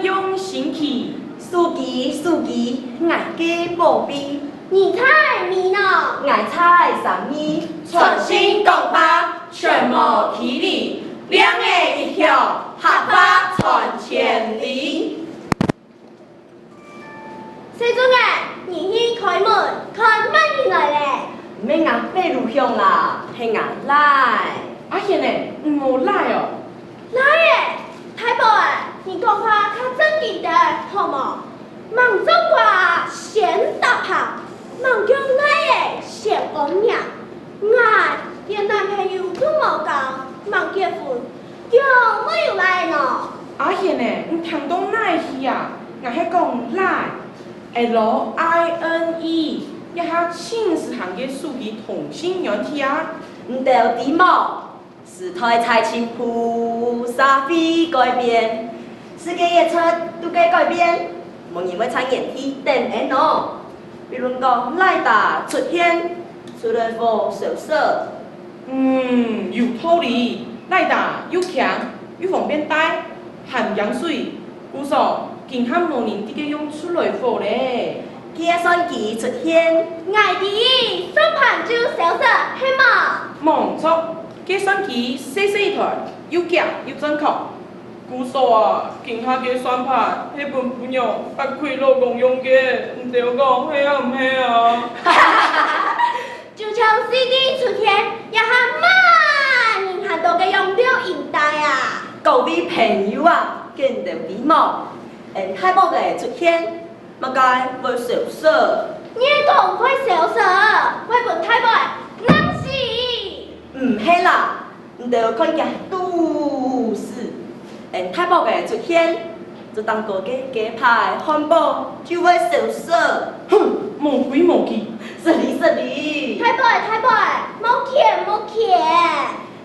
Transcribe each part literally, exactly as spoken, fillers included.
用心機。手機，手機，𠊎个寶貝。你猜美濃，𠊎猜三義。全新講法，全無距離，靚个一條，客話傳千里。細俊仔，你去開門，看麼人來咧？毋係𠊎飛路兄啦，係𠊎倈。阿賢仔，你無倈哦？ 倈仔，大寶仔，你講話較正經兜，好無？吂種瓜先搭棚，吂叫倈仔先安名。𠊎連男朋友都無交，吂結婚，仰會有倈仔呢？阿賢仔，你聽到哪去啊？𠊎係講line，L I N E，這下盡時行个手機通訊軟體啊。你兜知無？ 時代在進步，社會改變，世界一直都在改變，無人會在原地等𠊎哦。比如講，倈仔出現，出來貨少少。嗯，有道理，倈仔又輕，又方便帶，還防水。 故所，今下無人在該用出來貨咧。計算機出現，𠊎知，算盤就消失，係無？無錯，計算機細細一台，又遽又準確。故所啊，今下个算盤係分餔娘發鬼老公用个，你兜講係啊毋係啊？ 就像CD出現，這下麼人還在該用錄音帶啊？各位朋友啊，你兜知無？𫣆大寶仔出現，麼个會消失？你講會消失，會分大寶仔冷死？毋係啦， 你兜看佢肚屎，𫣆大寶仔出現，做當多个雞排、漢堡就會消失。哼，無規無矩。失禮，失禮。大寶仔，大寶仔，無譴，無譴。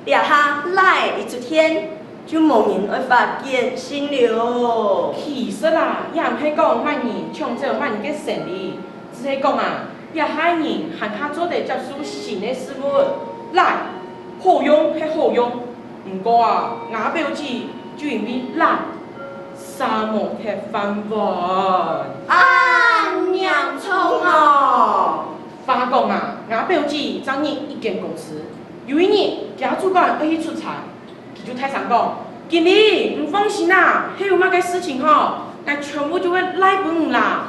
這下倈仔一出現，就無人會發簡訊了。其實啊，也毋係講麼人搶走麼人个生理， 只係講啊，這下人還較做得接受新个事物，倈，好用係好用，毋過啊，吾表姊就因為倈，煞無忒飯碗。恁嚴重哦！話講啊，吾表姊正入一間公司，有一日，厥主管愛去出差， 佢就大聲講：「經理，你放心啊，係有麼个事情吼，𠊎全部就會賴分你啦。」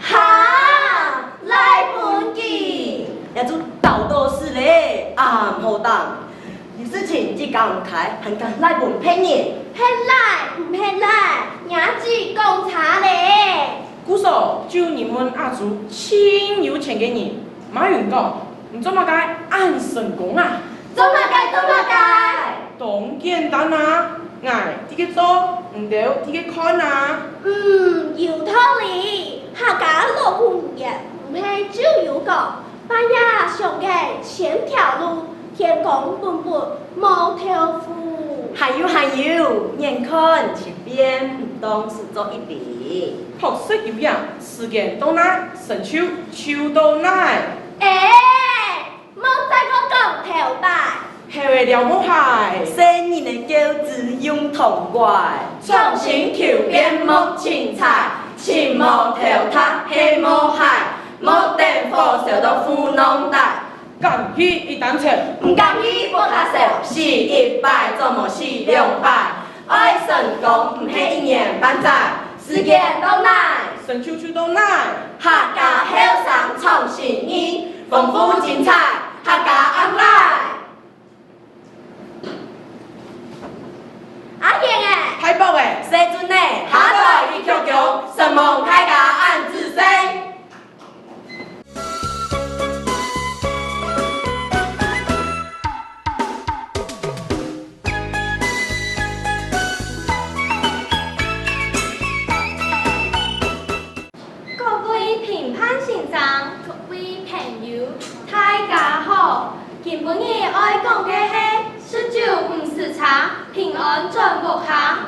哈！賴分佢？這就倒倒屎咧，恁好當！有事情自家毋開，還敢賴分別人？係賴，毋係賴，若子講差咧。 故所就有人問阿朱盡有錢个人：「馬雲哥，你做麼个恁成功啊？」「做麼个？做麼个？」「當簡單啊，𠊎在該做，你兜在該看啊。」嗯，有道理。客家老古言，毋係就有講：「半夜想个千條路，天公分分無豆腐。」還有還有，眼看七變，毋當輸做一哩。 確實有影，時間到哪，成就就到哪。欸，莫再過講頭擺。後尾了無害。細人个狗子用痛怪。創新求變目清彩，尋無頭殼係無害，莫等火燒到褲囊底。 敢去一擔車，毋敢去屋下燒，死一擺總無死兩擺。愛成功毋係一年半載，時間到哪，成就就到哪。客家後生創新意，豐富精彩，客家online。阿賢仔，大寶仔，細俊仔，下載一曲曲，承蒙大家恁仔細。 各位評判先生、各位朋友，大家好！今晡日愛講个係食酒毋駛車，平安轉屋下。